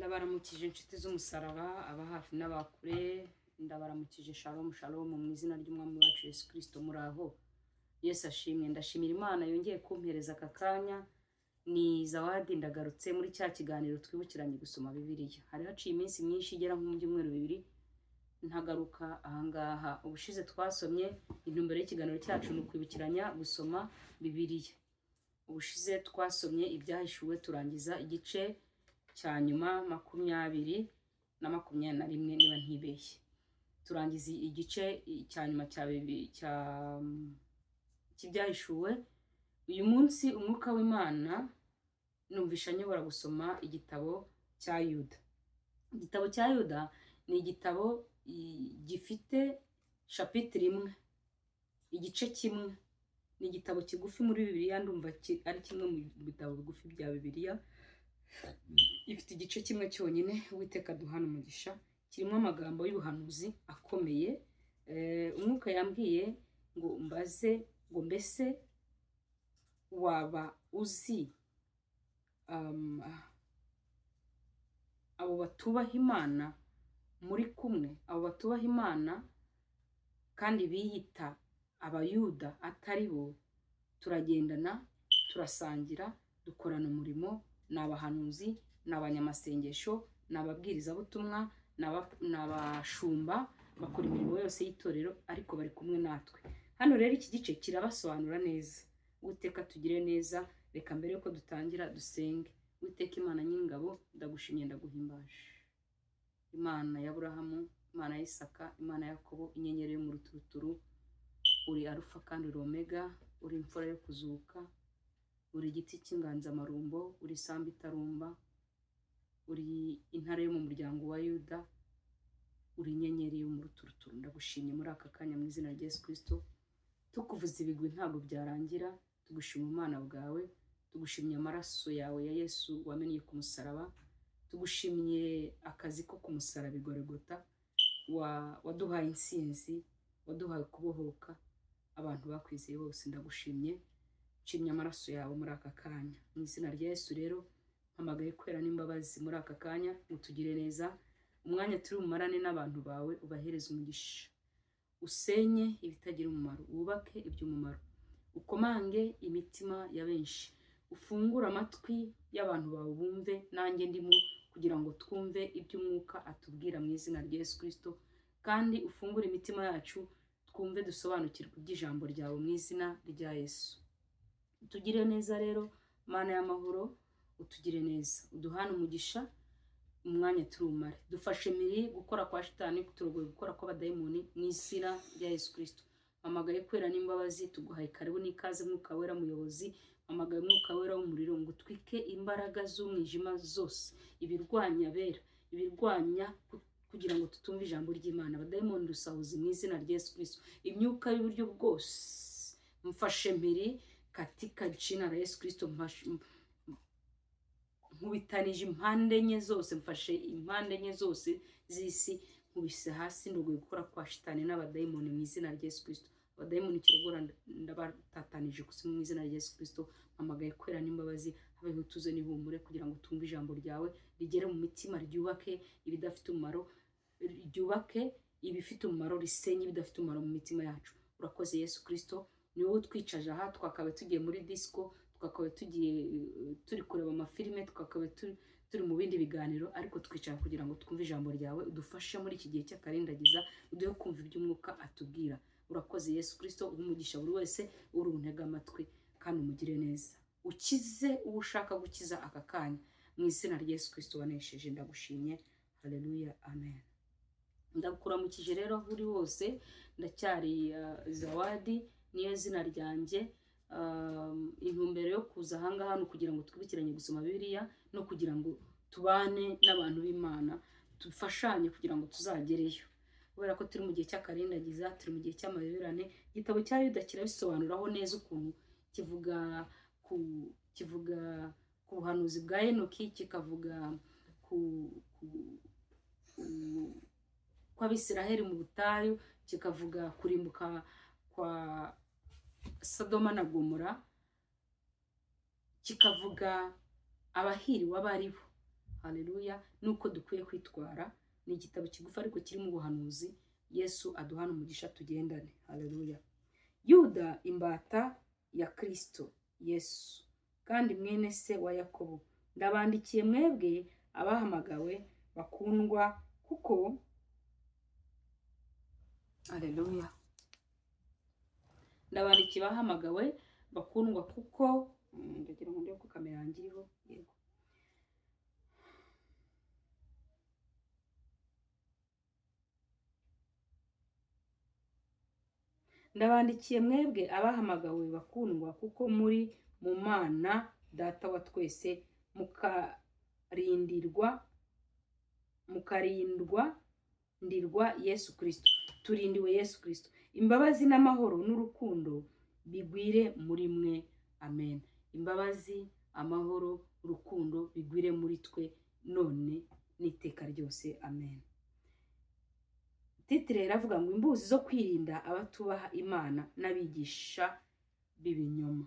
Ndabaramukije inshuti z'umusaraba, aba hafi n'abakure, ndabaramukije. Shalom shalom mu izina ry'Umwami wacu Yesu Kirisito. Muraho, Yesu ashimwe. Ndashimira Imana yongeye kumpereza aka kanya. Ni Zawadi, ndagarutse muri cya kiganiro twibukiranye gusoma Bibiliya. Hari haciye iminsi myinshi igera nko mu byumweru 2 ntagaruka ahangaha. Ubushize twasomye, intumbero y'ikiganiro cyacu ni ukwibukiranya gusoma Bibiliya. Ubushize twasomye Ibyahishuwe, turangiza igice cya nyuma, 20 na 21 niba ntibeshye. Turangiza igice cya nyuma cya cy'Ibyahishuwe. Uyu munsi Umwuka w'Imana numvisha anyobora gusoma igitabo cya Yuda. Igitabo cya Yuda ni igitabo gifite chapitre imwe, igice kimwe. Ni igitabo kigufi muri Bibiliya, ndumva ari kimwe mu bitabo bigufi bya Bibiliya. Gifite igice kimwe cyonyine. Uwiteka duhana umugisha. Kirimo amagambo y'ubuhanuzi akomeye. Umwuka yambwiye ngo mbaze ngo: "Mbese waba uzi abo batubaha Imana muri kumwe, abo batubaha Imana kandi biyita Abayuda atari bo? Turagendana, turasangira, dukorana umurimo, ni abahanuzi, ni abanyamasengesho, ni ababwirizabutumwa, ni abashumba, bakora imirimo yose y'itorero, ariko bari kumwe natwe hano?" Rero iki gice kirabasobanura neza. Uwiteka tugire neza. Reka mbere yuko dutangira dusenge. Uwiteka Imana ny'ingabo, ndagushimye, ndaguhimbaje. Imana ya Aburahamu, Imana ya Isaka, Imana ya Yakobo, inyenyeri yo mu ruturuturu, uri Arufa kandi uri Omega, uri imfura yo kuzuka, uri igiti cy'inganzamarumbo, uri isambu itarumba, uri intare yo mu muryango wa Yuda, uri inyenyeri yo mu ruturuturu. Ndagushimye muri aka kanya mu izina rya Yesu Kirisito. Tukuvuza ibigwi ntabwo byarangira. Tugushima ubumana bwawe, tugushimye amaraso yawe ya Yesu wamennye ku musaraba, tugushimye akazi ko ku musaraba i Goregota. Waduhaye intsinzi, waduhaye kubohoka. Abantu bakwizeye bose, ndagushimye, nshimye amaraso yawe muri aka kanya mu izina rya Yesu. Rero mpamagaye kwera n'imbabazi muri aka kanya, utugire neza. Umwanya turi bumarane n'abantu bawe, ubahereze umugisha. Usenye ibitagira umumaro, wubake iby'umumaro, ukomange imitima ya benshi, ufungure amatwi y'abantu bawe bumve, nanjye ndimo, kugira ngo twumve iby'Umwuka atubwira mu izina rya Yesu Kirisito. Kandi ufungure imitima yacu, twumve, dusobanukirwe iby'ijambo ryawe mu izina rya Yesu. Utugire neza rero, Mana y'amahoro, utugire neza, uduhane umugisha. Umwanya turumare, dufashe miri gukora kwa shitani, turogoye gukora kw'abadayimoni mu izina rya Yesu Kirisito. Mpamagaye kwera n'imbabazi. Tuguhaye karibu n'ikaze, Mwuka Wera muyobozi. Mpamagaye Umwuka Wera w'umuriro ngo utwike imbaraga z'umwijima zose, ibirwanya abera, ibirwanya kugira ngo tutumve ijambo ry'Imana. Abadayimoni rusahuzi mu izina rya Yesu Kirisito, imyuka y'uburyo bwose mfashe mpiri katika jina la Yesu Kirisito. Nkubitanije impande enye zose, mfashe impande enye zose z'isi, nkubise hasi, ndogoye gukora kwa shitani n'abadayimoni mu izina rya Yesu Kirisito. Abadayimoni kirogora ndabatatanije gusa mu izina rya Yesu Kirisito. Mpamagaye kwera n'imbabazi, habeho ituze n'ihumure kugira ngo twumve ijambo ryawe, rigere mu mitima, ryubake ibidafite umumaro, ryubake ibifite umumaro, risenye ibidafite umumaro mu mitima yacu. Urakoze Yesu Kirisito, ni wowe utwicaje aha. Twakabaye tugiye muri disco, twakabaye tugiye turi kureba amafilime, twakabaye turi mu bindi biganiro, ariko twicara kugira ngo twumve ijambo ryawe. Udufashe muri iki gihe cy'akarindagiza, uduhe kumva iby'Umwuka atubwira. Urakoze Yesu Kirisito. Uhe umugisha buri wese uri buntege amatwi, kandi umugire neza, ukize uwo ushaka gukiza aka kanya mu izina rya Yesu Kirisito wanesheje. Ndagushimye, haleluya, amen. Ndakuramukije rero aho uri hose. Ndacyari Zawadi, niyo zina ryanjye. Intumbero yo kuza ahangaha ni ukugira ngo twibukiranye gusoma Bibiliya no kugira ngo tubane n'abantu b'Imana, dufashanye kugira ngo tuzagereyo, kubera ko turi mu gihe cy'akarindagiza, turi mu gihe cy'amayoberane. Igitabo cya Yuda kirabisobanuraho neza ukuntu kivuga ku buhanuzi bwa Enoki, kikavuga ku kw'Abisiraheli mu butayu, kikavuga kurimbuka kwa Sodoma na Gomora, kikavuga abahiriwe abo ari bo. Haleluya! Nuko dukwiye kwitwara. Ni igitabo kigufi ariko kirimo ubuhanuzi. Yesu aduhana umugisha, tugendane. Haleluya! Yuda, imbata ya Kristo Yesu kandi mwene se wa Yakobo, ndabandikiye mwebwe abahamagawe bakundwa kuko, haleluya, ndabandikiye abahamagawe bakundwa kuko ndagira ngo ndebe ko kamera yanjye iriho. Yego. Ndabandikiye mwebwe abahamagawe bakundwa kuko muri mu Mana Data wa twese, mukarindwa ndirwa Yesu Kristo. Turindiwe Yesu Kristo. Imbabazi n'amahoro n'urukundo bigwire muri mwe. Amen. Imbabazi, amahoro, urukundo bigwire muri twe none n'iteka ryose. Amen. Titre iravuga ngo imbuzi zo kwirinda abatubaha Imana n'abigisha b'ibinyoma.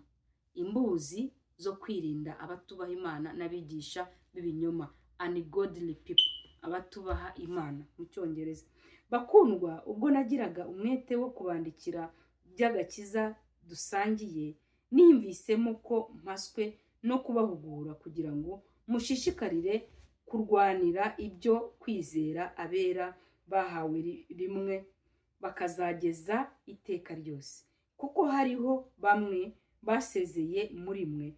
Imbuzi zo kwirinda abatubaha Imana n'abigisha b'ibinyoma, ungodly people, abatubaha Imana mu Cyongereza. Bakundwa, ubwo nagiraga umwete wo kubandikira by'agakiza dusangiye, niyumvisemo ko mpaswe no kubahugura kugira ngo mushishikarire kurwanira ibyo kwizera abera bahawe rimwe bakazageza iteka ryose. Kuko hariho bamwe basezeye muri mwe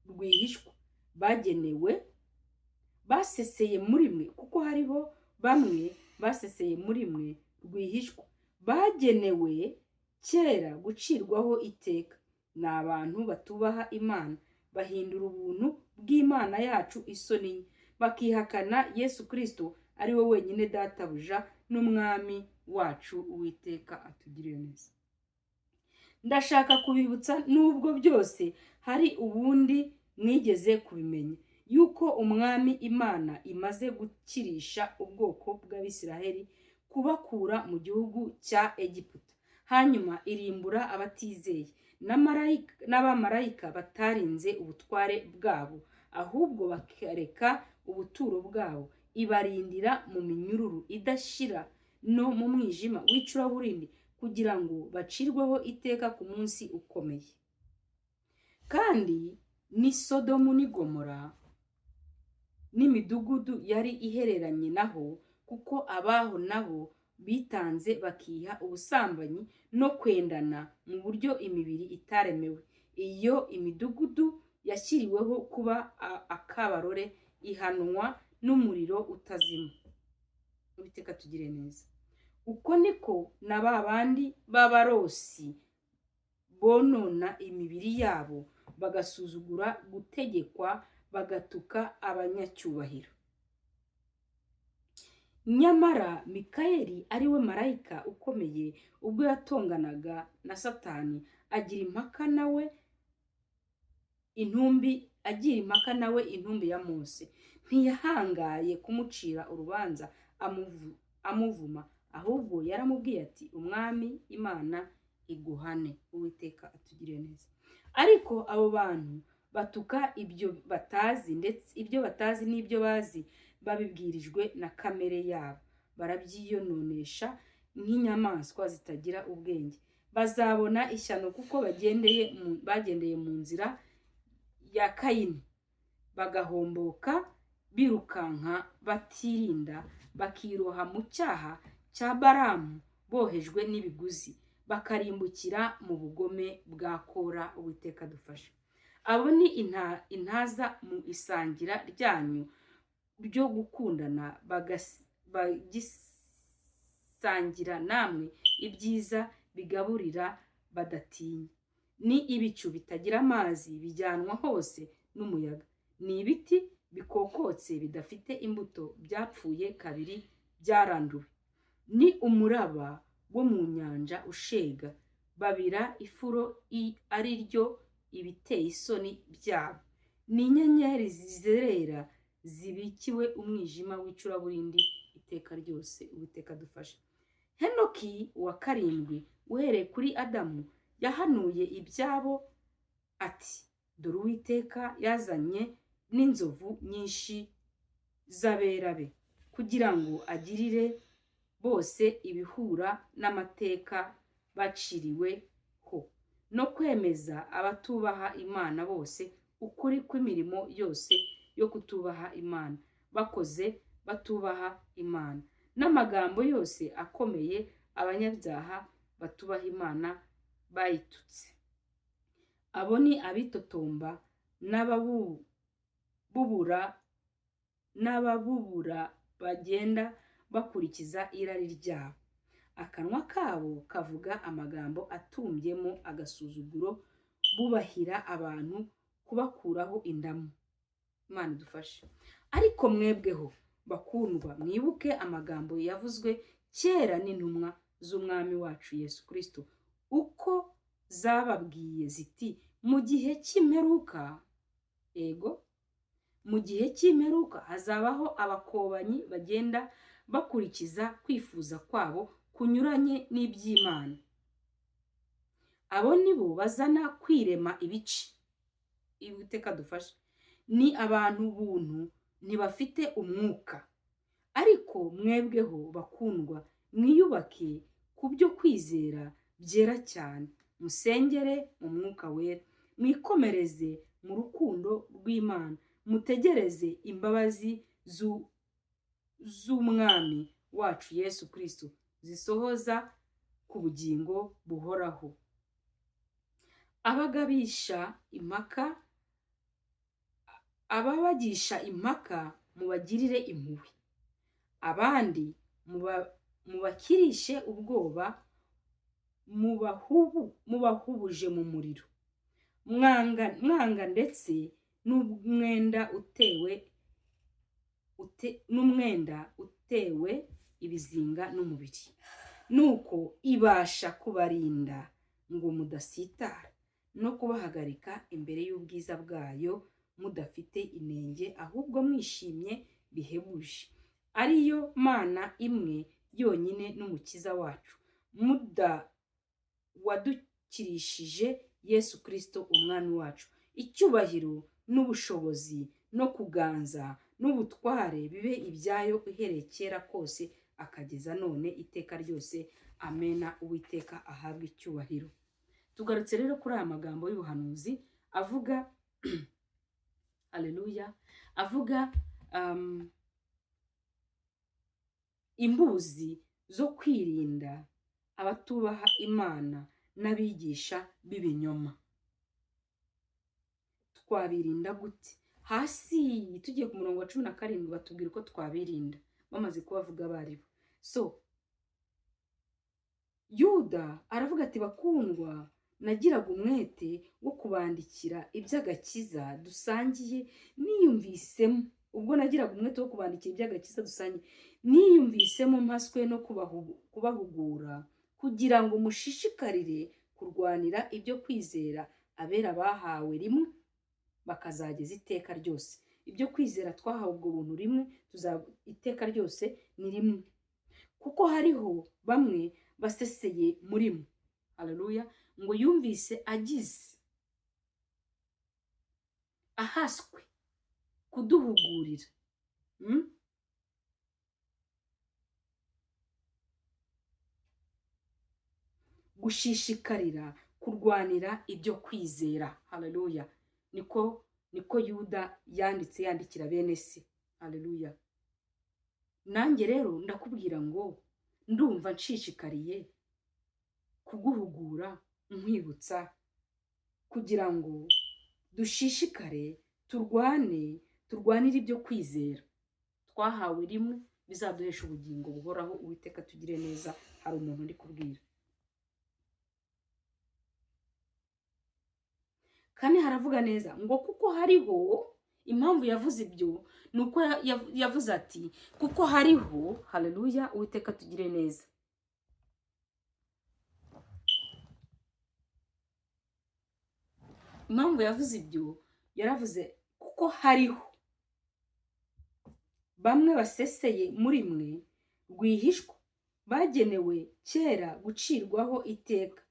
rwihishwa bagenewe, baseseye muri mwe, kuko hariho bamwe baseseye muri mwe rwihishwa bagenewe kera gucirwaho iteka. Ni abantu batubaha Imana, bahindura ubuntu bw'Imana yacu isoni nke, bakihakana Yesu Kristo ari we wenyine Databuja n'Umwami wacu. Uwiteka atugirire neza. Ndashaka kubibutsa, nubwo byose hari ubundi mwigeze kubimenya, yuko Umwami Imana imaze gukirisha ubwoko bw'Abisiraheli kubakura mu gihugu cya Egiputa, hanyuma irimbura abatizeye n'abamarayika batarinze ubutware bwabo, ahubwo bakareka ubuturo bwabo, ibarindira mu minyururu idashira no mu mwijima w'icuraburindi, kugira ngo bacirweho iteka ku munsi ukomeye. Kandi ni Sodomu n'i Gomora n'imidugudu yari ihereranye naho, kuko abaho nabo bitanze bakiha ubusambanyi no kwendana mu buryo imibiri itaremewe. Iyo imidugudu yashyiriweho kuba akabarore, ihanwa n'umuriro utazima. Uwiteka tugire neza. Uko niko na ba bandi b'abarosi bonona imibiri yabo, bagasuzugura gutegekwa, bagatuka abanyacyubahiro. Nyamara Mikayeli, ari we marayika ukomeye, ubwo yatonganaga na Satani agira impaka nawe intumbi, agira impaka nawe intumbi ya Mose, ntiyahangaye kumucira urubanza amuvuma, ahubwo yaramubwiye ati: "Umwami Imana iguhane." Uwiteka atugirire neza. Ariko abo bantu batuka ibyo batazi, ndetse ibyo batazi n'ibyo bazi babibwirijwe na kamere yabo, barabyiyononesha nk'inyamaswa zitagira ubwenge. Bazabona ishyano kuko bagendeye mu nzira ya Kayini, bagahomboka birukanka batirinda, bakiroha mu cyaha cya Baramu bohejwe n'ibiguzi, bakarimbukira mu bugome bwa Kora. Uwiteka dufashe. Abo ni intaza mu isangira ryanyu ryo gukundana, bagisangira namwe ibyiza bigaburira badatinya. Ni ibicu bitagira amazi bijyanwa hose n'umuyaga, ni ibiti bikokotse bidafite imbuto, byapfuye kabiri byaranduwe. Ni umuraba wo mu nyanja ushega, babira ifuro ari ryo ibiteye isoni byabo. Ni inyenyeri zizerera zibikiwe umwijima w'icuraburindi iteka ryose. Uwiteka dufashe. Henoki wa karindwi uhereye kuri Adamu yahanuye ibyabo ati: "Dore Uwiteka yazanye n'inzovu nyinshi z'abera be, kugira ngo agirire bose ibihura n'amateka baciriweho, no kwemeza abatubaha Imana bose ukuri kw'imirimo yose yo kutubaha Imana bakoze batubaha Imana, n'amagambo yose akomeye abanyabyaha batubaha Imana bayitutse. Abo ni abitotomba n'ababubura bagenda bakurikiza irari ryabo. Akanwa kabo kavuga amagambo atumbyemo agasuzuguro, bubahira abantu kubakuraho indamu. Imana idufashe. Ariko mwebweho bakundwa, mwibuke amagambo yavuzwe kera n'intumwa z'Umwami wacu Yesu Kristo, uko zababwiye ziti: mu gihe cy'imperuka, ego, mu gihe cy'imperuka hazabaho abakobanyi bagenda bakurikiza kwifuza kwabo kunyuranye n'iby'Imana. Abo ni bo bazana kwirema ibice. Uwiteka dufashe. Ni abantu buntu, ntibafite umwuka. Ariko mwebweho bakundwa, mwiyubake ku byo kwizera byera cyane, musengere mu mwuka wera, mwikomereze mu rukundo rw'Imana, mutegereze imbabazi z'Umwami wacu Yesu Kristo zisohoza ku bugingo buhoraho. Abagabigisha impaka mubagirire impuhwe, abandi mubakirishe ubwoba, mubahubuje mu muriro, mwanga ndetse n'umwenda utewe ibizinga n'umubiri. Nuko ibasha kubarinda ngo mudasitara, no kubahagarika imbere y'ubwiza bwayo mudafite inenge, ahubwo mwishimye bihebuje. Ariyo Mana imwe yonyine n'Umukiza wacu, wadukirishije Yesu Kristo Umwami wacu. Icyubahiro n'ubushobozi no kuganza n'ubutware bibe ibyayo uhereye kera kose akageza none iteka ryose. Amena. Uwiteka ahabwe icyubahiro. Tugarutse rero kuri aya magambo y'ubuhanuzi avuga haleluya, avuga imbuzi zo kwirinda abatubaha Imana n'abigisha b'ibinyoma. Twabirinda gute? Hasi tugiye ku murongo wa 17 batubwira uko twabirinda, bamaze kubavuga baribo. So Yuda aravuga ati: bakundwa, nagiraga umwete wo kubandikira iby'agakiza dusangiye, niyumvisemo ubwo nagiraga umwete wo kubandikira iby'agakiza dusangiye, niyumvisemo mpaswe no kubahugura kugira ngo mushishikarire kurwanira ibyo kwizera abera bahawe rimwe bakazageza iteka ryose. Ibyo kwizera twahawe ubwo buntu rimwe, iteka ryose ni rimwe, kuko hariho bamwe baseseye muri mwe. Haleluya. Ngo yumvise agize ahaswe kuduhugurira. Gushishikarira kurwanira ibyo kwizera. Haleluya. Niko Yuda yanditse yandikira bene se. Haleluya. Nanjye rero ndakubwira ngo ndumva nshishikariye kuguhugura, nkwibutsa kugira ngo dushishikare, turwanire ibyo kwizera twahawe rimwe, bizaduhesha ubugingo buhoraho. Uwiteka tugire neza. Hari umuntu uri kubwira. Kane haravuga neza ngo kuko hariho impamvu yavuze ibyo, nuko yavuze ati kuko hariho. Haleluya. Uwiteka tugire neza. Impamvu yavuze ibyo, yaravuze kuko hariho bamwe baseseye muri mwe rwihishwa, bagenewe kera gucirwaho iteka,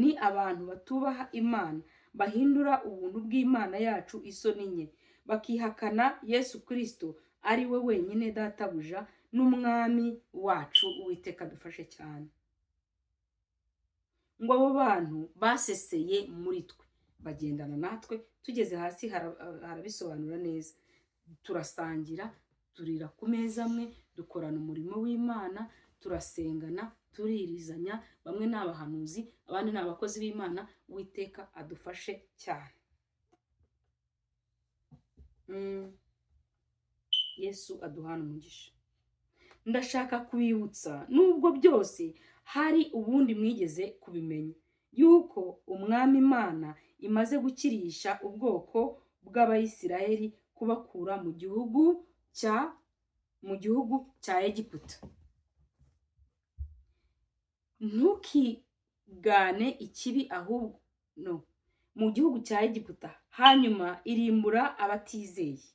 ni abantu batubaha Imana, bahindura ubuntu bw'Imana yacu isoni nke, bakihakana Yesu Kristo ari we wenyine databuja n'umwami wacu. Uwiteka dufashe cyane. Ngo abo bantu baseseye muri twe, bagendana natwe, tugeze hasi harabisobanura neza. Turasangira, turira ku meza amwe, dukorana umurimo w'Imana, turasengana, turirizanya. Bamwe ni abahanuzi, abandi ni abakozi b'Imana. Uwiteka adufashe cyane. Yesu aduhana umugisha. Ndashaka kubibutsa, nubwo byose hari ubundi mwigeze kubimenya, yuko Umwami Imana imaze gukirisha ubwoko bw'Abayisiraheli kubakura mu gihugu cya Egiputa. Ntukigane ikibi ahubwo no mu gihugu cya Egiputa, hanyuma irimbura abatizeye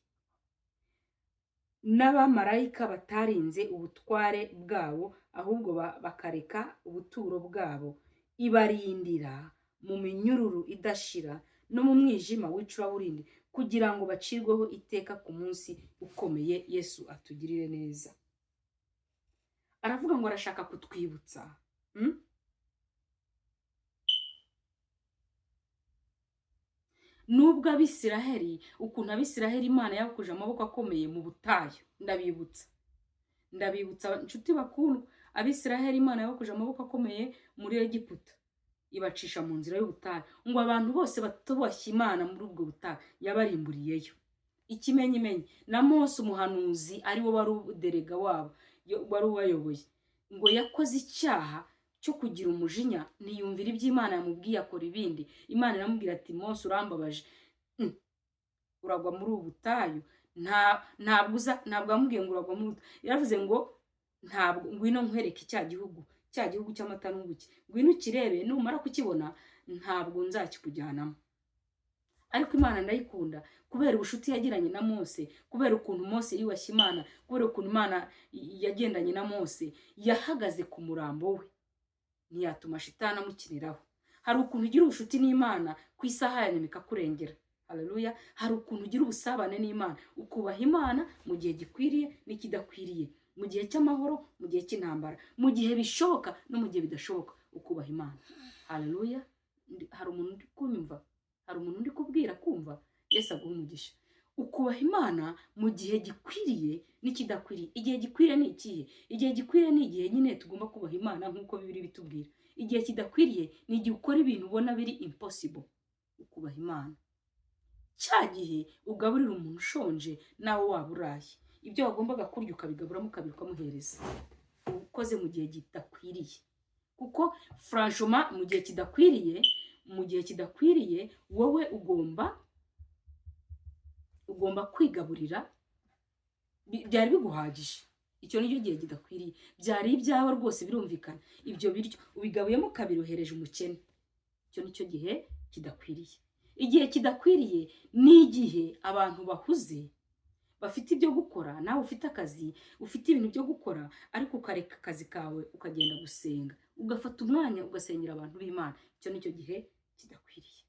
n'abamarayika batarinze ubutware bwabo, ahubwo bakareka ubuturo bwabo, ibarindira mu minyururu idashira no mu mwijima w'icuraburindi, kugira ngo bacirweho iteka ku munsi ukomeye. Yesu atugirire neza. Aravuga ngo arashaka kutwibutsa. Nubwo Abisiraheli, ukuntu Abisiraheli Imana yabakuje amaboko akomeye mu butayu. Ndabibutsa, ndabibutsa inshuti bakundwa, Abisiraheli Imana yabakuje amaboko akomeye muri Egiputa, ibacisha mu nzira y'ubutayu, ngo abantu bose batubashye Imana muri ubwo butayu yabarimburiyeyo. Ikimenyimenyi na Mose umuhanuzi, ari we wari uderega wabo, wari ubayoboye, ngo yakoze icyaha cyo kugira umujinya, ntiyumvira ibyo Imana yamubwiye, akora ibindi. Imana iramubwira ati: "Mose, urambabaje, uragwa muri ubu butayu." Ntabwo uza, ntabwo yamubwiye ngo uragwa muri ubu, yaravuze ngo ntabwo, ngwino nkwereke cya gihugu cy'amata n'ubuki, ngwino ukirebe, numara kukibona ntabwo nzakikujyanamo. Ariko Imana ndayikunda kubera ubucuti yagiranye na Mose, kubera ukuntu Mose yubashye Imana, kubera ukuntu Imana yagendanye na Mose, yahagaze ku murambo we, ntiyatuma shitani amukiniraho. Hari ukuntu ugira ubucuti n'Imana, ku isaha ya nyuma ikakurengera. Haleluya! Hari ukuntu ugira ubusabane n'Imana, ukubaha Imana mu gihe gikwiriye n'ikidakwiriye, mu gihe cy'amahoro, mu gihe cy'intambara, mu gihe bishoboka no mu gihe bidashoboka, ukubaha Imana. Haleluya! Hari umuntu uri kunyumva? Hari umuntu uri kubwira kumva? Yesu aguha umugisha. Ukubaha Imana mu gihe gikwiriye n'ikidakwiriye. Igihe gikwiriye ni ikihe? Igihe gikwiriye ni igihe nyine tugomba kubaha Imana nk'uko Bibiliya bitubwira. Igihe kidakwiriye ni igihe ukora ibintu ubona biri impossible ukubaha Imana. Cya gihe ugaburira umuntu ushonje nawe waba uraye, ibyo wagombaga kurya ukabigaburamo kabiri ukamuhereza, ukoze mu gihe kidakwiriye. Kuko franchement, mu gihe kidakwiriye wowe ugomba kwigaburira, byari biguhagije. Icyo nicyo gihe kidakwiriye. Byari ibyawe rwose, birumvikana, ibyo biryo ubigabuyemo kabiri, uhereje umukene. Icyo nicyo gihe kidakwiriye. Igihe kidakwiriye ni igihe abantu bahuze, bafite ibyo gukora, nawe ufite akazi, ufite ibintu byo gukora, ariko ukareka akazi kawe ukagenda gusenga, ugafata umwanya ugasengera abantu b'Imana. Icyo nicyo gihe kidakwiriye.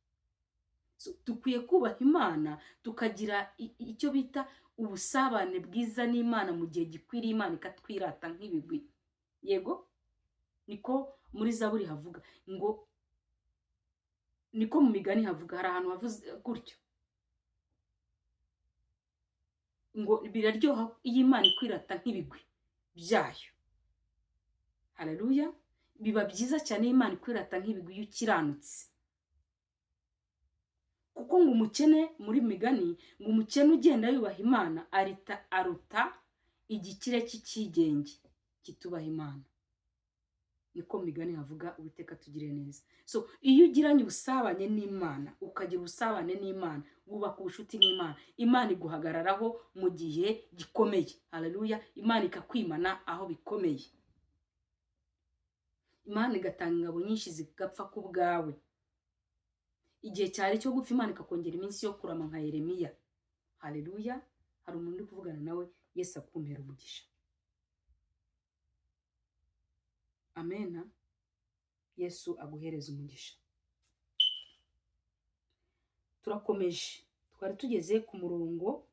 So, dukwiye kubaha Imana, tukagira icyo bita ubusabane bwiza n'Imana mu gihe gikwiriye, Imana ikatwirata nk'ibigwi. Yego, niko muri Zaburi havuga, ngo niko mu Migani havuga, hari ahantu havuze gutyo ngo biraryoha iyo Imana ikwirata nk'ibigwi byayo. Haleluya! Biba byiza cyane iyo Imana ikwirata nk'ibigwi, iyo ukiranutse. Kuko ngo umukene, muri Migani, ngo umukene ugenda yubaha Imana arita aruta igikire cy'icyigenge kitubaha Imana. Niko Migani havuga. Uwiteka tugire neza. So iyo ugiranye ubusabane n'Imana, ukagira ubusabane n'Imana, wubaka ubucuti n'Imana, Imana iguhagararaho mu gihe gikomeye. Haleluya! Imana ikakwimana aho bikomeye, Imana igatanga ingabo nyinshi zigapfa ku bwawe. Igihe cyari cyo gupfa, Imana ikakongera iminsi yo kurama nka Yeremiya. Haleluya! Hari umuntu uri kuvugana nawe? Yesu akumpera umugisha. Amena. Yesu aguhereza umugisha. Turakomeje, twari tugeze ku murongo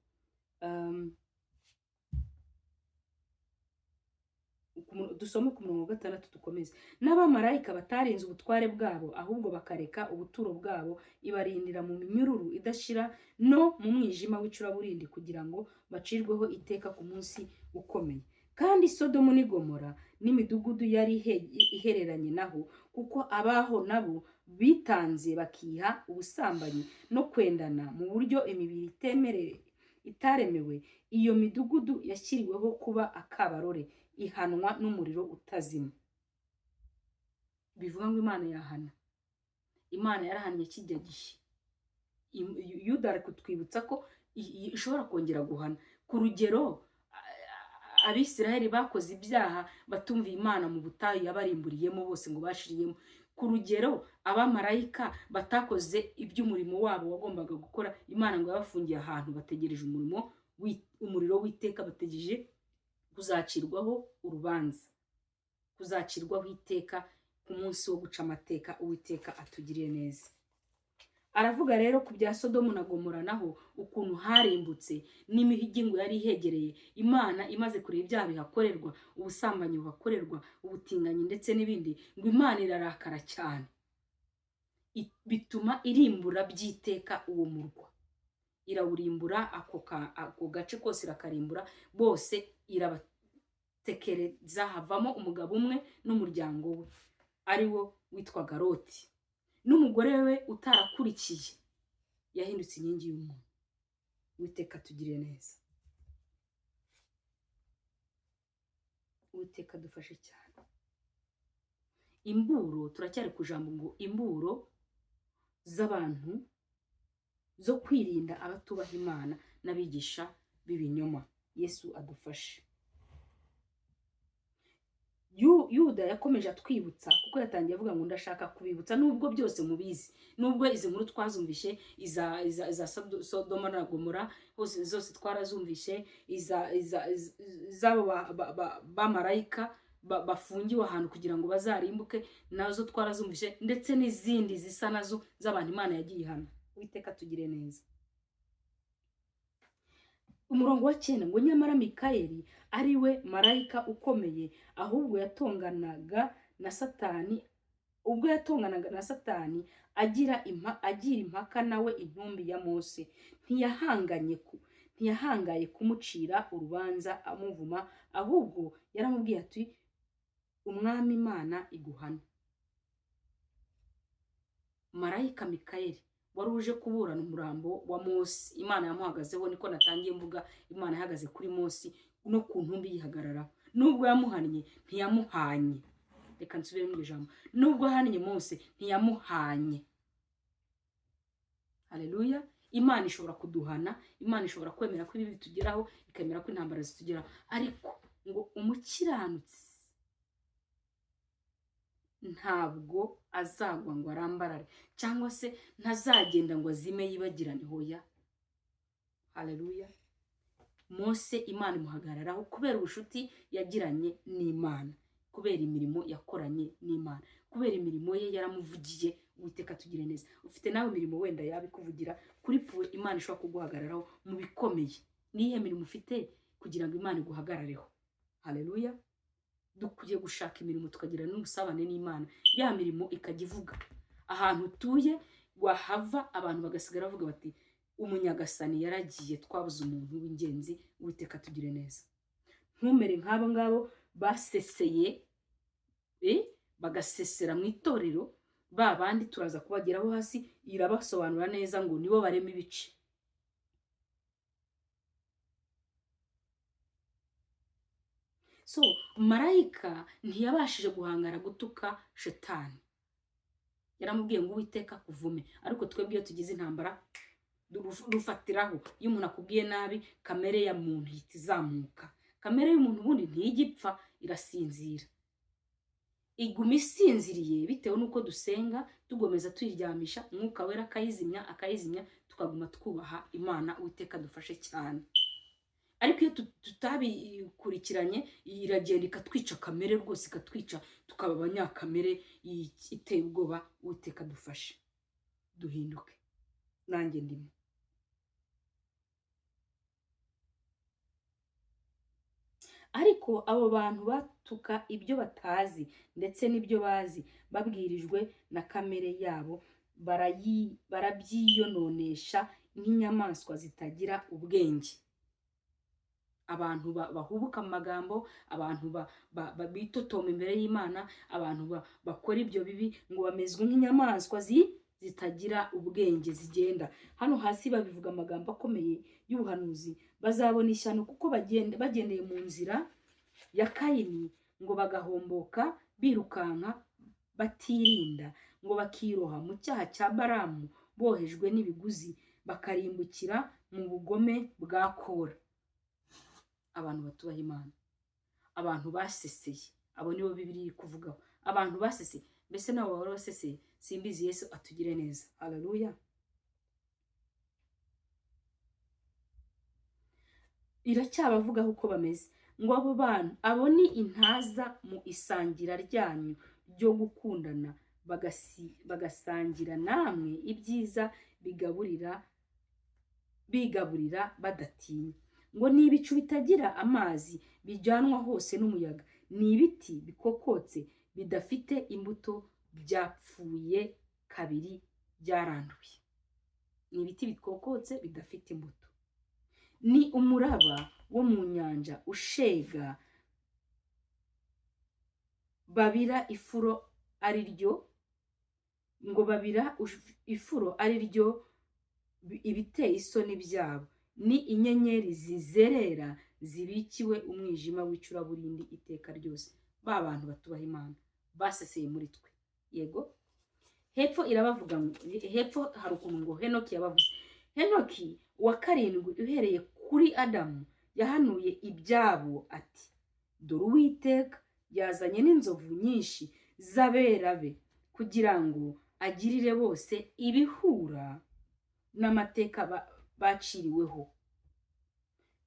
Dusome ku murongo wa 6 dukomeze. N'abamarayika batarinze ubutware bwabo, ahubwo bakareka ubuturo bwabo, ibarindira mu minyururu idashira no mu mwijima w'icuraburindi, kugira ngo bacirweho iteka ku munsi ukomeye. Kandi Sodomu n'i Gomora n'imidugudu yari ihereranye naho, kuko abaho nabo bitanze bakiha ubusambanyi no kwendana mu buryo imibiri itaremewe, iyo midugudu yashyiriweho kuba akabarore, ihanwa n'umuriro utazima. Bivuga ngo Imana yahana. Imana yarahannye kijya gihe. Yuda ari kutwibutsa ko ishobora kongera guhana. Ku rugero, Abisiraheli bakoze ibyaha batumviye Imana mu butayu yabarimburiyemo bose ngo bashiriyemo. Ku rugero, abamarayika batakoze iby'umurimo wabo wagombaga gukora, Imana ngo yabafungiye ahantu bategereje umuriro w'iteka, bategereje kuzacirwaho urubanza, kuzacirwaho iteka ku munsi wo guca amateka. Uwiteka atugiriye neza. Aravuga rero ku bya Sodomu na Gomora naho ukuntu harimbutse n'imijyi ngo yari ihegereye. Imana imaze kureba ibyaha bihakorerwa, ubusambanyi buhakorerwa, ubutinganyi ndetse n'ibindi, ngo Imana irarakara cyane, bituma irimbura by'iteka uwo murwa, irawurimbura, ako gace kose irakarimbura, bose irabatekereza, havamo umugabo umwe n'umuryango we, ari wo witwaga Loti, n'umugore we utarakurikiye yahindutse inkingi y'umuntu. Uwiteka atugirire neza, Uwiteka adufashe cyane. Imburo, turacyari ku jambo ngo imburo z'abantu zo kwirinda abatubaha Imana n'abigisha b'ibinyoma. Yesu adufashe. Yuda yakomeje atwibutsa, kuko yatangiye avuga ngo ndashaka kubibutsa, nubwo byose mubizi, nubwo izi nkuru twazumvishe, iza Sodoma na Gomora hose zose twarazumvishe, izabo bamarayika bafungiwe ahantu kugira ngo bazarimbuke, nazo twarazumvishe, ndetse n'izindi zisa nazo z'abantu Imana yagiye ihana. Uwiteka tugire neza. Umurongo wa 9 ngo nyamara Mikayeli ari we marayika ukomeye, ahubwo yatonganaga na Satani, ubwo yatonganaga na Satani agira impaka nawe intumbi ya Mose, ntiyahangaye kumucira urubanza amuvuma, ahubwo yaramubwiye ati Umwami Imana iguhana. Marayika Mikayeli wari uje kuburana umurambo wa Mose, Imana yamuhagazeho, niko natangiye mvuga, Imana yahagaze kuri Mose no ku ntumbi yihagararaho. Nubwo yamuhannye ntiyamuhanye. Reka nsubire mu ijambo, nubwo ahannye Mose ntiyamuhanye. Haleluya. Imana ishobora kuduhana, Imana ishobora kwemera ko ibi bitugeraho, ikemera ko intambara zitugeraho, ariko ngo umukiranutsi ntabwo azagwa ngo arambarare, cyangwa se ntazagenda ngo azime yibagirane. Hoya. Haleluya. Mose Imana imuhagararaho kubera ubushuti yagiranye n'Imana, kubera imirimo yakoranye n'Imana, kubera imirimo ye yaramuvugiye. Uwiteka tugire neza. Ufite nawe imirimo wenda yabikuvugira kuri puwe, Imana ishobora kuguhagararaho mu bikomeye. Niyihe mirimo ufite kugira ngo Imana iguhagarareho? Haleluya. Dukwiye gushaka imirimo tukagira n'ubusabane n'Imana, ya mirimo ikajya ivuga ahantu utuye, wahava abantu bagasigara bavuga bati umunyagasani yaragiye, twabuze umuntu w'ingenzi. Uwiteka tugire neza. Ntumere nk'abo ngabo baseseye, bagasesera mu itorero, ba bandi turaza kubageraho hasi, irabasobanura neza ngo nibo barema ibice. So marayika ntiyabashije guhangara gutuka Shetani, yaramubwiye ngo Uwiteka kuvume. Ariko twebwe iyo tugize intambara rufatiraho, iyo umuntu akubwiye nabi kamere ya muntu ihita izamuka. Kamere y'umuntu ubundi ntijya irasinzira, iguma isinziriye bitewe n'uko dusenga, tugomeza tuyiryamisha, Umwuka Wera akayizimya, tukaguma twubaha Imana. Uwiteka dufashe cyane. Ariko iyo tutabikurikiranye iragenda ikatwica kamere rwose, ikatwica tukaba abanyakamere iteye ubwoba. Uwiteka dufashe duhinduke, nanjye ndimo. Ariko abo bantu batuka ibyo batazi ndetse n'ibyo bazi, babwirijwe na kamere yabo, barabyiyononesha nk'inyamaswa zitagira ubwenge. Abantu bahubuka mu magambo, abantu bitotoma imbere y'Imana, abantu bakora ibyo bibi ngo bamezwe nk'inyamaswa zitagira ubwenge zigenda. Hano hasi babivuga amagambo akomeye y'ubuhanuzi: bazabona ishyano kuko bagendeye mu nzira ya Kayini, ngo bagahomboka birukanka batirinda, ngo bakiroha mu cyaha cya Baramu bohejwe n'ibiguzi, bakarimbukira mu bugome bwa Kora. Abantu batubaha Imana, abantu baseseye, abo nibo Bibiliya iri kuvugaho. Abantu baseseye, mbese nabo bahora baseseye? Simbizi. Yesu atugire neza. Haleluya. Iracyabavugaho uko bameze, ngo abo bantu abo ni intaza mu isangira ryanyu ryo gukundana, bagasangira namwe ibyiza bigaburira badatinya. Ngo ni ibicu bitagira amazi bijyanwa hose n'umuyaga, ni ibiti bikokotse bidafite imbuto byapfuye kabiri byaranduye. Ni ibiti bikokotse bidafite imbuto. Ni umuraba wo mu nyanja ushega babira ifuro ari ryo, ngo babira ifuro ari ryo ibiteye isoni byabo. Ni inyenyeri zizerera zibikiwe umwijima w'icuraburindi iteka ryose. Ba bantu batubaha Imana baseseye muri twe. Yego, hepfo irabavuga, hepfo hari ukuntu ngo Henoki yabavuze. Henoki wa karindwi uhereye kuri Adamu yahanuye ibyabo ati: dore Uwiteka yazanye n'inzovu nyinshi z'abera be kugira ngo agirire bose ibihura n'amateka baciriweho,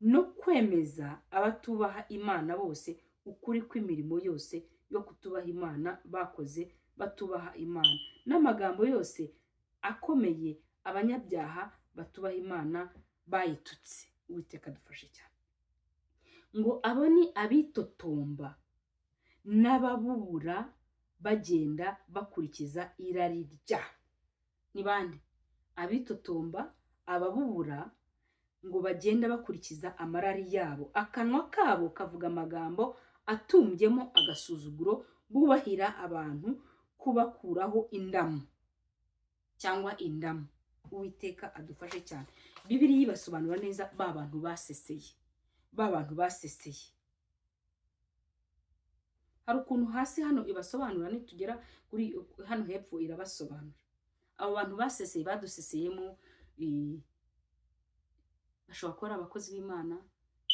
no kwemeza abatubaha Imana bose ukuri kw'imirimo yose yo kutubaha Imana bakoze batubaha Imana, n'amagambo yose akomeye abanyabyaha batubaha Imana bayitutse. Uwiteka adufashe cyane. Ngo abo ni abitotomba n'ababubura bagenda bakurikiza irari ryabo. Ni bande? Abitotomba, ababubura, ngo bagenda bakurikiza amarari yabo. Akanwa kabo kavuga amagambo atumbyemo agasuzuguro, bubahira abantu kubakuraho indamu cyangwa indamu. Uwiteka adufashe cyane. Bibiliya ibasobanura neza ba bantu baseseye, ba bantu baseseye. Hari ukuntu hasi hano ibasobanura, nitugera kuri hano hepfo irabasobanura. Abo bantu baseseye baduseseyemo, bashobora kuba ari abakozi b'Imana,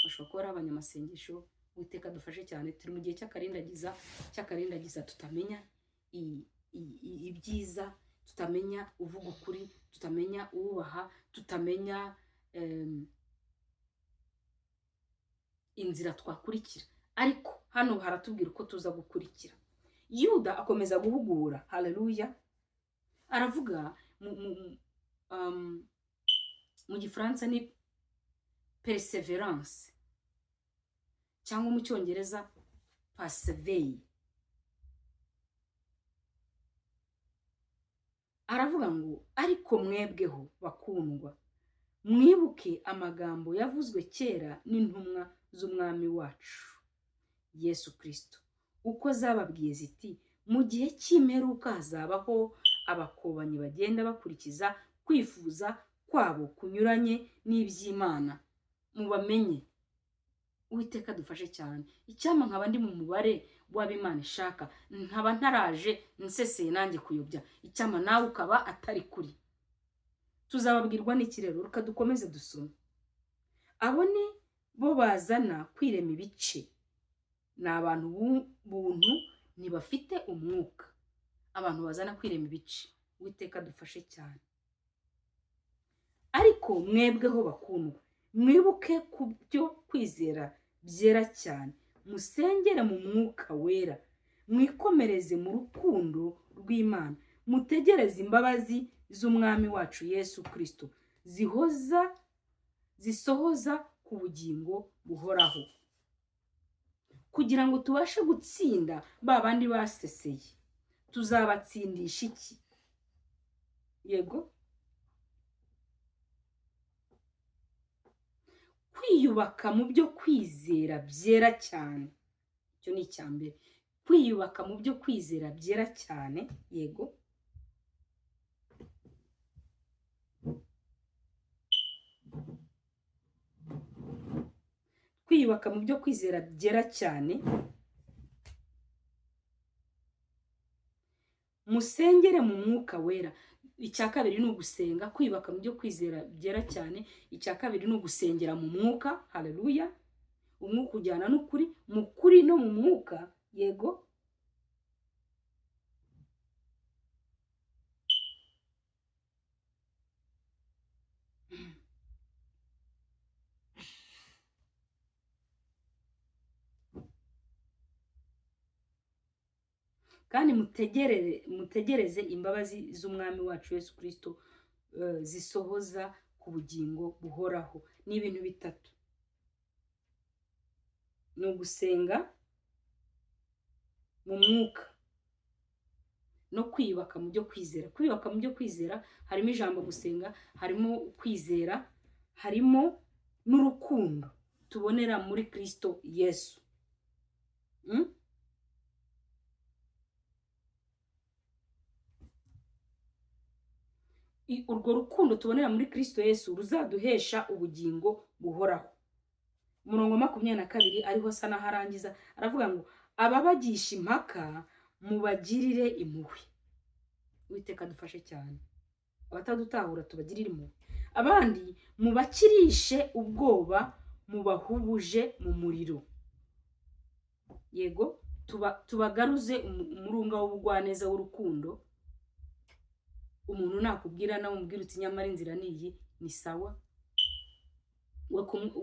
bashobora kuba ari abanyamasengesho. Uwiteka adufashe cyane. Turi mu gihe cy'akarindagiza, tutamenya ibyiza, tutamenya uvuga ukuri, tutamenya uwubaha, tutamenya inzira twakurikira. Ariko hano haratubwira uko tuza gukurikira. Yuda akomeza guhugura. Haleluya. Aravuga mu Gifaransa ni perseverance, cyangwa mu Cyongereza persevere. Aravuga ngo ariko mwebweho bakundwa, mwibuke amagambo yavuzwe kera n'intumwa z'umwami wacu Yesu Kristo, uko zababwiye ziti: mu gihe cy'imperuka hazabaho abakobanyi bagenda bakurikiza kwifuza kwabo kunyuranye n'iby'Imana. Mubamenye. Uwiteka dufashe cyane. Icyampa nkaba ndi mu mubare w'ab'Imana ishaka, nkaba ntaraje nseseye nanjye kuyobya. Icyampa nawe ukaba atari kuri. Tuzababwirwa n'iki rero? Reka dukomeze dusome. Abo ni bo bazana kwirema ibice, ni abantu buntu ntibafite umwuka. Abantu bazana kwirema ibice. Uwiteka dufashe cyane. Ariko mwebweho bakundwa, mwibuke ku byo kwizera byera cyane, musengere mu mwuka wera, mwikomereze mu rukundo rw'Imana, mutegereze imbabazi z'umwami wacu Yesu Kristo zisohoza ku bugingo buhoraho. Kugira ngo tubashe gutsinda ba bandi baseseye, tuzabatsindisha iki? Yego, kwiyubaka mu byo kwizera byera cyane, icyo ni icya mbere. Kwiyubaka mu byo kwizera byera cyane, yego. Kwiyubaka mu byo kwizera byera cyane, musengere mu mwuka wera. Icya kabiri ni ugusenga, kwiyubaka mu byo kwizera byera cyane. Icya kabiri ni ugusengera mu mwuka. Haleluya! Umwuka ujyana n'ukuri, mu kuri no mu mwuka. Yego, kandi mutegereze imbabazi z'Umwami wacu Yesu Kristo zisohoza ku bugingo buhoraho. Ni ibintu bitatu: ni ugusenga mu mwuka no kwiyubaka mu byo kwizera. Kwiyubaka mu byo kwizera harimo ijambo gusenga, harimo kwizera, harimo n'urukundo tubonera muri Kristo Yesu. Urwo rukundo tubonera muri Kristo Yesu ruzaduhesha ubugingo buhoraho. Umurongo 22 ariho asa n'aho arangiza, aravuga ngo ababagisha impaka mubagirire impuhwe. Uwiteka adufashe cyane, abatadutahura tubagirire impuhwe, abandi mubakirishe ubwoba, mubahubuje mu muriro. Yego, tubagaruze umurunga w'ubugwaneza w'urukundo. Umuntu nakubwira nawe umubwira uti nyamara inzira ni iyi, ni sawa,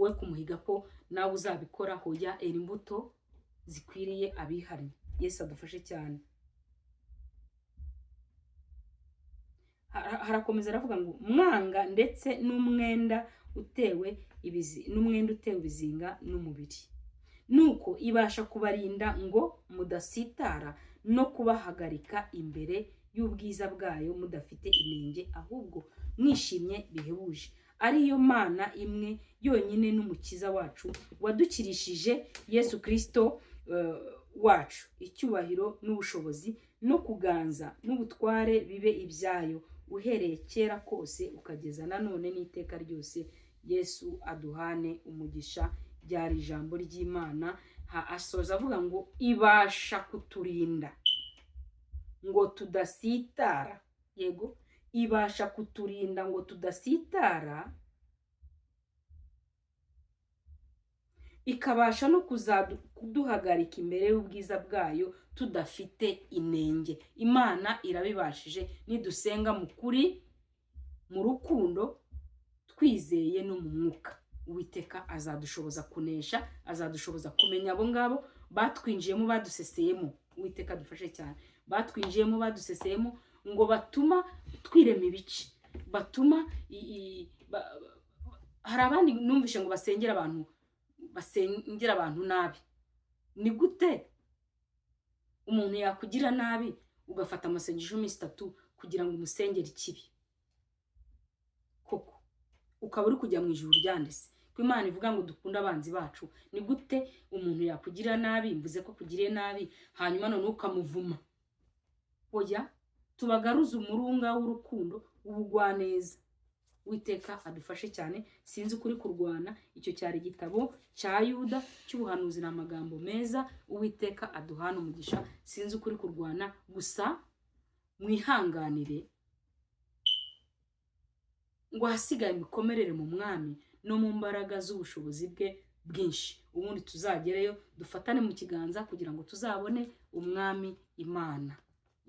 we kumuhiga ko nawe uzabikora. Hoya, era imbuto zikwiriye abihariye. Yesu adufashe cyane. Harakomeza aravuga ngo mwanga ndetse n'umwenda utewe ibizinga n'umubiri, nuko ibasha kubarinda ngo mudasitara no kubahagarika imbere y'ubwiza bwayo mudafite inenge, ahubwo mwishimye bihebuje. Ariyo Mana imwe yonyine n'Umukiza wacu wadukirishije Yesu Kristo wacu, icyubahiro n'ubushobozi no kuganza n'ubutware bibe ibyayo, uhereye kera kose ukageza nanone n'iteka ryose. Yesu aduhane umugisha. Ryari ijambo ry'Imana. Asoza avuga ngo ibasha kuturinda ngo tudasitara. Yego, ibasha kuturinda ngo tudasitara, ikabasha no kuduhagarika imbere y'ubwiza bwayo tudafite inenge. Imana irabibashije nidusenga mu kuri, mu rukundo, twizeye no mu mwuka. Uwiteka azadushoboza kunesha, azadushoboza kumenya abo ngabo batwinjiyemo, baduseseyemo. Uwiteka adufashe cyane. Batwinjiyemo, baduseseyemo, ngo batuma twirema ibice, batuma hari abandi numvishe ngo basengera abantu nabi. Ni gute umuntu yakugira nabi ugafata amasengesho y'iminsi 3 kugira ngo umusengere ikibi? Koko ukaba uri kujya mu ijuru ryanditse ko Imana ivuga ngo dukunde abanzi bacu. Ni gute umuntu yakugira nabi, mvuze ko kugiriye nabi, hanyuma none ukamuvuma? Oya, tubagaruze umurunga w'urukundo w'ubugwaneza. Uwiteka adufashe cyane. Sinzi ukuri kurwana. Icyo cyari igitabo cya Yuda cy'ubuhanuzi, ni amagambo meza. Uwiteka aduhana umugisha. Sinzi ukuri kurwana, gusa mwihanganire ngo ahasigaye mikomerere mu Mwami no mu mbaraga z'ubushobozi bwe bwinshi. Ubundi tuzagereyo dufatane mu kiganza kugira ngo tuzabone Umwami Imana.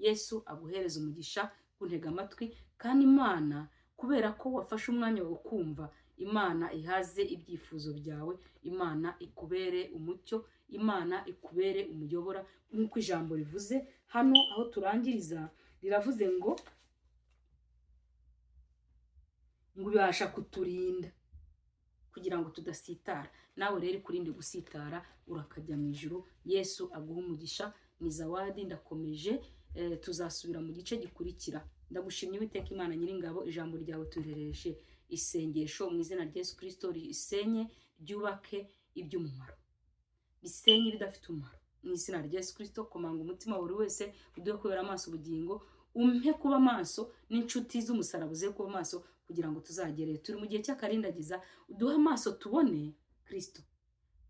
Yesu aguhereze umugisha kuntega amatwi, kandi Imana kubera ko wafashe umwanya wo kumva, Imana ihaze ibyifuzo byawe, Imana ikubere umucyo, Imana ikubere umuyobora. Nk'uko ijambo rivuze hano aho turangiriza, riravuze ngo ibasha kuturinda. Kugira ngo tudasitara. Nawe rero ikurinde gusitara, urakajya mu ijuru. Yesu aguha umugisha. Ni Zawadi, ndakomeje. Tuzasubira mu gice gikurikira. Ndagushimye, Uwiteka Imana Nyiringabo. Ijambo ryawe turereje isengesho mu izina rya Yesu Kirisito, risenye, ryubake iby'umumaro, risenye ibidafite umumaro mu izina rya Yesu Kirisito. Komanga umutima wa buri wese, uduhe kubera amaso ubugingo, umpe kuba maso n'inshuti z'umusaraba uze kuba maso kugira ngo tuzagereyo. Turi mu gihe cy'akarindagiza, uduhe amaso tubone Kirisito.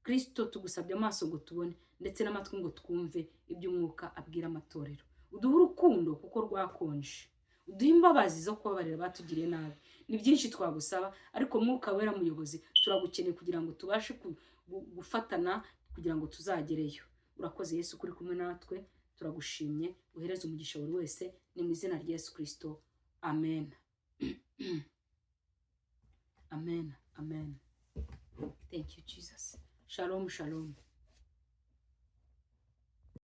Kirisito, tugusabye amaso ngo tubone, ndetse n'amatwi ngo twumve iby'Umwuka abwira amatorero. Uduhe urukundo kuko rwakonje, uduhe imbabazi zo kubabarira abatugiriye nabi. Ni byinshi twagusaba, ariko Mwuka Wera muyobozi, turagukeneye kugira ngo tubashe gufatana kugira ngo tuzagereyo. Urakoze Yesu kuri kumwe natwe, turagushimye. Uhereze umugisha buri wese, ni mu izina rya Yesu Kirisito, amen, amen, amen. Thank you, Jesus. Shalom, shalom.